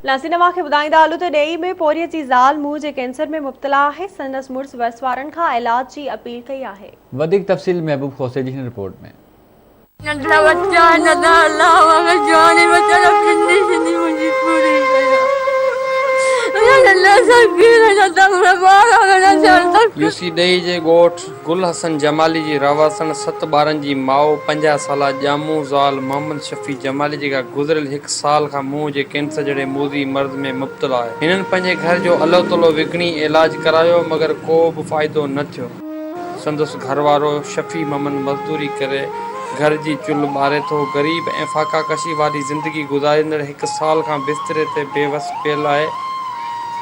ناظرين اوهان کي ٻڌائيندا هلون ته ڏيئي ۾ پورهيت جي زال منهن جي ڪينسر ۾ مبتلا آهي، سندس مڙس وس وارن کان علاج جي اپيل ڪئي آهي. وڌيڪ تفصيل محبوب کوسي جي هن رپورٽ ۾. ننڍڙا ٻچا آهن ادا الله اوهان کي جواني بچايو پني سني منهنجي پوري ڪيو يوسي ڏيئي جي ڳوٺ گل حسن جمالي جي رهواسڻ ست ٻارن جي ماء 50 سالا ڄامون زال محمد شفيع جمالي جيڪا گذريل هڪ سال کان منهن جي ڪينسر جهڙي موذي مرض ۾ مبتلا آهي. هنن پنهنجي گهر جو الو تلو وڪڻي علاج ڪرايو مگر ڪو به فائدو نه ٿيو. سندس گهر وارو شفيع محمد مزدوري ڪري گهر جي چلهه ٻاري ٿو. غريب ۽ فاقا ڪشي واري زندگي گذاريندڙ هڪ سال کان بستري تي بي وس پيل آهي.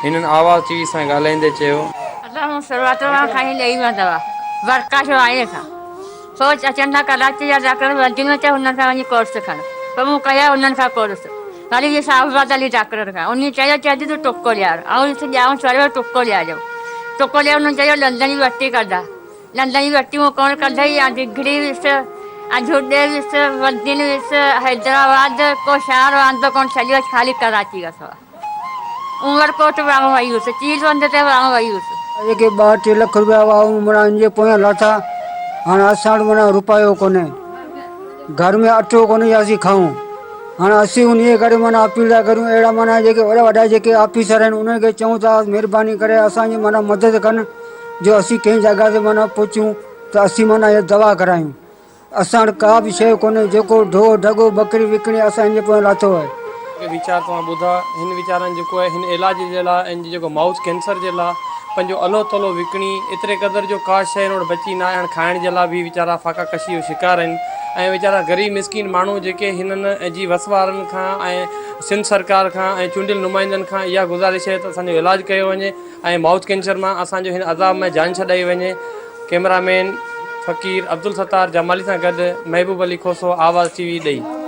هنن آواز ٽي وي سان ڳالهائيندي چيو. اسان مون شروعات کان کڻي ڏئي ويا دوا ورڪا شو آهي کان. سو اچن ٿا ڪراچي جا ڊاڪٽر وردي ۾ ته انهن کان وڃي ڪورس کڻ. پوء مون ڪيا انهن کان ڪورس. وري ويس آباد علي ڊاڪٽر کان. انهي چيو چئي تون ٽڪو ڏيار. آئون ويس ڄائون سڙيو ٽڪو ڏياريو. ٽڪو ڏياري انهن چيو ڏندن جي وٽي ڪڍا. ڏندن جي وٽي مون ڪونه ڪڍئي. آئون ڊگهڙي ويس، آئون جهڏي ويس، بدين ويس، حيدرآباد، ڪو شهر واندو ڪونه ڇڏيو خالي ڪراچي کان سواء. عمر ڪوٽ به آئون وئي هيس، چيل بند تي به آئون وئي هيس. جيڪي ٻه ٽي لک روپيا هئا اهي مڙا ان جي پويان لاٿا، هاڻ اسان وٽ معنيٰ روپايو ڪونهي، گهر ۾ اٽو ڪونهي جو اسين کائون، هاڻ اسين انهيء ڪري معنيٰ اپيل ٿا ڪريون اهڙا معنيٰ جيڪي وڏا وڏا جيڪي آفيسر آهن انهن کي چئون ٿا مهرباني ڪري اسان جي معنيٰ مدد ڪن جو اسين ڪنهن جڳهه تي معنيٰ پهچون ته اسين معنيٰ هيء دوا ڪرايون. اسان وٽ ڪا به شيء ڪونهي، جيڪو ڍو ڍڳو ٻڪري وڪڻي اسان هن جي پويان لاٿو آهي. جيڪي ويچار توهان ٻڌا، هن ويچارن جيڪو آهي هن علاج جي لاء ۽ جيڪو مائوٿ ڪينسر جي لاء پنهنجو الو تلو وڪڻي ايتري قدر جو ڪا شيء هن وٽ بچي ناهي هاڻ کائڻ جي لاء به ويچارا فاقا ڪشي جو شڪار آهن ۽ ويچارا غريب مسڪين ماڻهو جيڪي هنن جي وس وارن کان ۽ سنڌ سرڪار کان ۽ چونڊيل نمائندن کان اها گذارش آهي ته اسان جو علاج ڪيو وڃي ۽ مائوٿ ڪينسر مان اسان جو هن عذاب مان جان ڇڏائي وڃي ڪئميرا مين فقير عبدالستار جمالي سان گڏ محبوب علي کوسو آواز ٽي وي ڏئي.